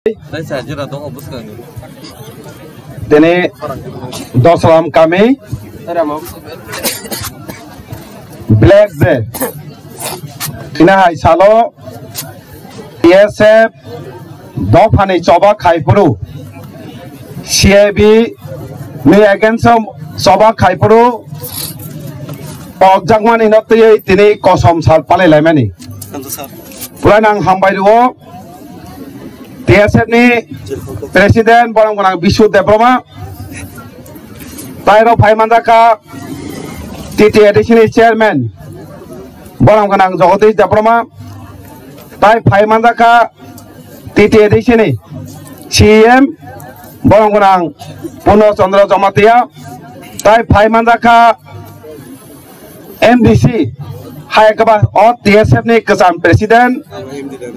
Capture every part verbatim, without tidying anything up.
Tini Dosram kami Black Day ina hai salo T S F dophani choba khaipuru, C A B ni against o choba khaipuru pokjakmani no twiwi tini kosom sal palai laimani. Purai nang hambai rwo T S F ni President borom gwnang Bishu Debbarma, tairo phai manjakha T T A D C ni Chairman borom gwnang Jagadish Debbarma, tai phai manjakha T T A D C ni C E M borom gwnang Purno Chandra Jamatia, tai phai manjakha M D C hai kaba o T S F ni kwcham President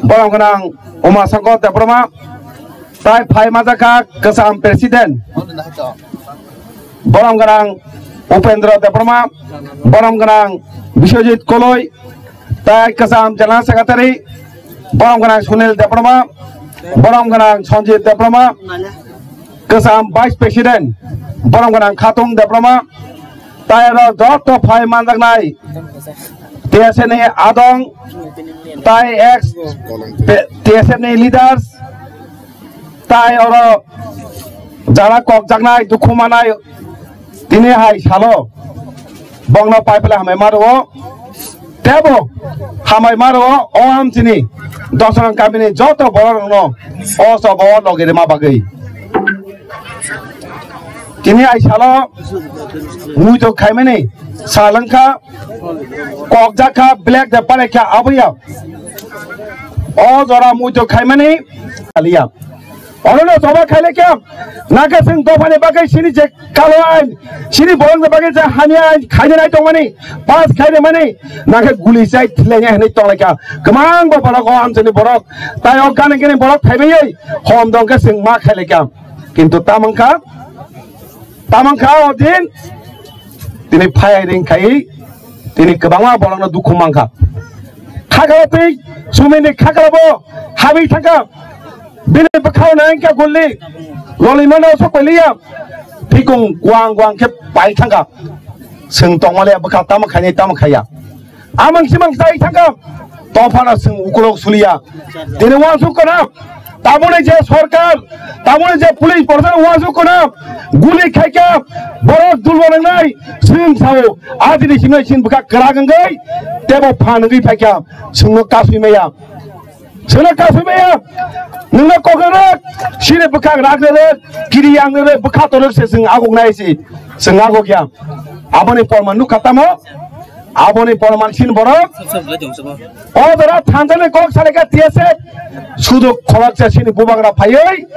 borom gwnang Uma Shankar Debbarma, tai phai manjakha kwcham President borom gwnang Upendra Debbarma, borom gwnang Biswajit Koloi, tai kwcham General Secretary borom gwnang Sunil Debbarma, borom gwnang Sanjit Debbarma, kwcham Vice President borom gwnang Khatung Debbarma, tai aro joto phai manjaknai T S F ni adong, tai ex T S F ni leaders, tai oro jara kokjaknai, dukhu manai, tini hai salo bongno pai pele hamai ma rwo, tebo hamai ma rwo o amchini Dosram kamini joto borok rokno o sobo logi rima bagwi. Tini hai salo muitok khaimani salangkha, kokjakha, Black Day palekha, abuya o jora muitok khaimani aliya. Orono choba khailekha, nake sing dophani bagwi sini je kalo ain, sini borokni bagwi je hamya ain khainai tongmani, pass khainai mani, nake guli chai thilainai hinwi tonglaikha. Kwmang bo borok o amchini borok, tai o gani gani borok phaibai hom dongkhe sing ma khailekha. Kintu tamangkha, tamangkha o din tini phai ring khai tini kwbangma borokno dukhu mankha. Khakalo twi sumini khakalo bo habwi thangkha. Bini bwkhao nangkha gulli, loli mano sok paliya, phikung guang guang khe pai thangkha. Seng tongmaliya bwkha tamo khaini tamo khaiya. Amang simang sai thangkha, tophano seng ukulok suliya. Tini wansuk kana, tamoni je sorkar, tamoni je police proshashan wansuk kana, guli khaikha, borok dulwa nangnai, seng sao, ajini simnai sin bwkha kwrak wngwi, tebo phan wngwi phaikha, sengno kasui maya. Sengno kasui maya, nungno kokno rwk, sini bwkhak rakno rwk, kiri yangno rwk, bwkha torwk se seng aguk nai si, seng aguk ya. Aboni porman nukha tamo, aboni porman sin borok. O dora thanjani kok salika T S F, sudu khorok se sini bubagra phaiwi,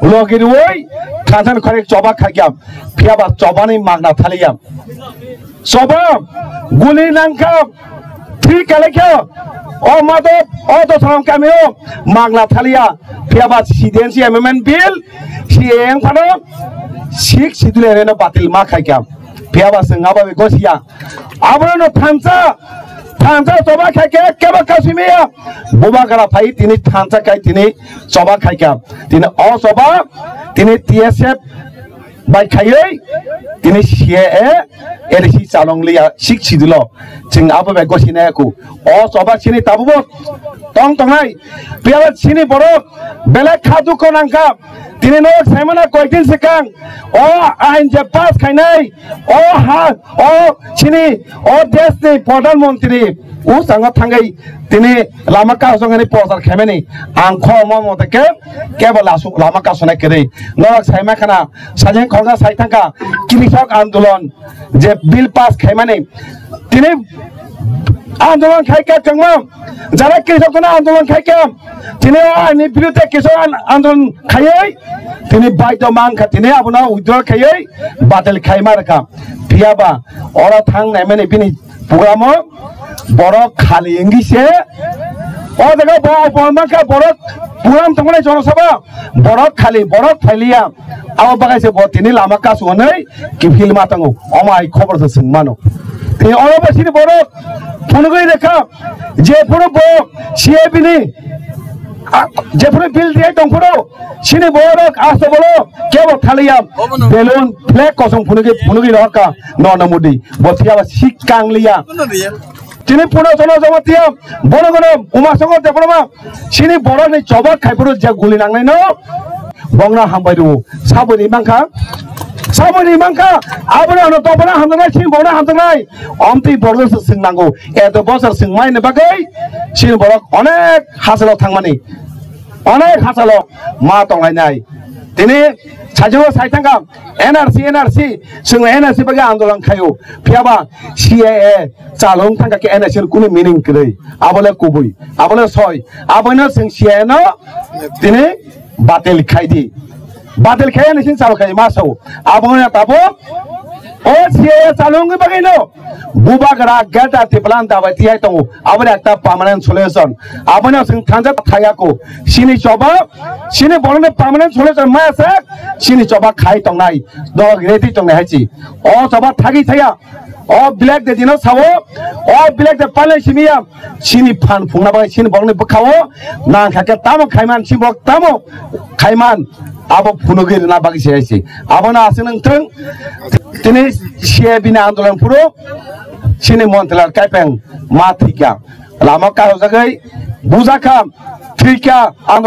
logi rwi, thanjani khorek choba khaikya, phiyaba chobani magna thaliya. Sobo guli nangkha, thwi kalaikha, o Madhop, o Dosram kamio magna thaliya, phiyaba C D N C amendment bill, C A A phano six schedule reno batil ma khaikha, phiyaba sengaba be gosiya, abono thansa, thansa soba khaikha, keba kasimiya, bubagra phai tini thansa kai tini soba khaikha, tini o soba, tini T S F, bai khaiwi tini C A A, A D C chalong liya six schedule o. Chwng abo bai gosi nai ku. O choba chini tabubo tong tongnai. Piyaba chini borok belai kha dukho nangkha. Tini norok saimana koitin swkang o ain je pass khainai, o ha, o chini, o desh ni Pradhan Mantri o chango thangwi tini lama kasong ani prochar khaimani ang khorokma mote khe kebo lasu-, lama kasonai kwrwi. Norok saima khana, sajeng khoroksa sai thangkha, kirisok andolon je bill pass khaimani. Tini andolon khaikha kwbangma, jara kirisok kono andolon khaikha, tini o aini birudhe kirisok an-, andolon khaiwi, tini baidho mankha, tini abono withdraw khaiwi, batil khaima rwkha. Phiyaba oro thang naimani bini programo borok khali wngwi se o jaga bo opor mankha borok program tongmani jonosabha borok khali borok phailiya abo bagai se bo tini lama kasu hwnwi kiphil ma tongo omo hai khobor se swng mano tini oro bo sini borok phunugwi rekha je phuru bo C A B ni Jephuru bill riyai tongphuru, chini borok asto bolo kebo thaliya, balloon, flag kosong phunugi, phunugi rohorkha Narendra Modi. Bo thiyaba si kangliya. Chini Purno Janamatia, bono gono Uma Shankar Debbarma, chini borokni choba khaiphuru je guli nangnai no, bongno hambai rwo. Saboni mankha, saboni mankha, abono ano dobona hamjaknai, chini borokno hamjaknai. Omtwi borokno se swngnango. Eto bosor swngmaini bagwi chini borok onek hachalo thangmani. Onek hachalo ma tonglainai. Tini sajio sai thangkha N R C, N R C, chwng N R C bagwi andolon khaio. Phiyaba C A A chalung thangkha khe N R C ni kunu meaning kwrwi. Abole kubui, abole soi. Abono chwng C A A no tini batil khai di. Batil khai ani sin chalo khai ma sao. Abono tabuk o C A A chalungni bagwi no bubagra greater Tipraland dabai tiyai tongo. Aboni ekta permanent solution. Abono chwng thansa thayako. Chini choba, chini borokni permanent solution ma sak, chini choba khai tongnai. Dog ready tongnai hai chi. O choba thagi thaya. O black de dino sao, o black de pale simiya, chini phan phungna bagwi chini borokni bwkhao nang kha khe tamo khaiman, chini borok tamo khaiman, abo phunugwi rwna bagwi se hai se. Abono aswk nang thung, tini C A A bini andolon phuru chini Motilal Kaipeng ma thwikha. Lama kahojagwi bujakha, thwikha, andolon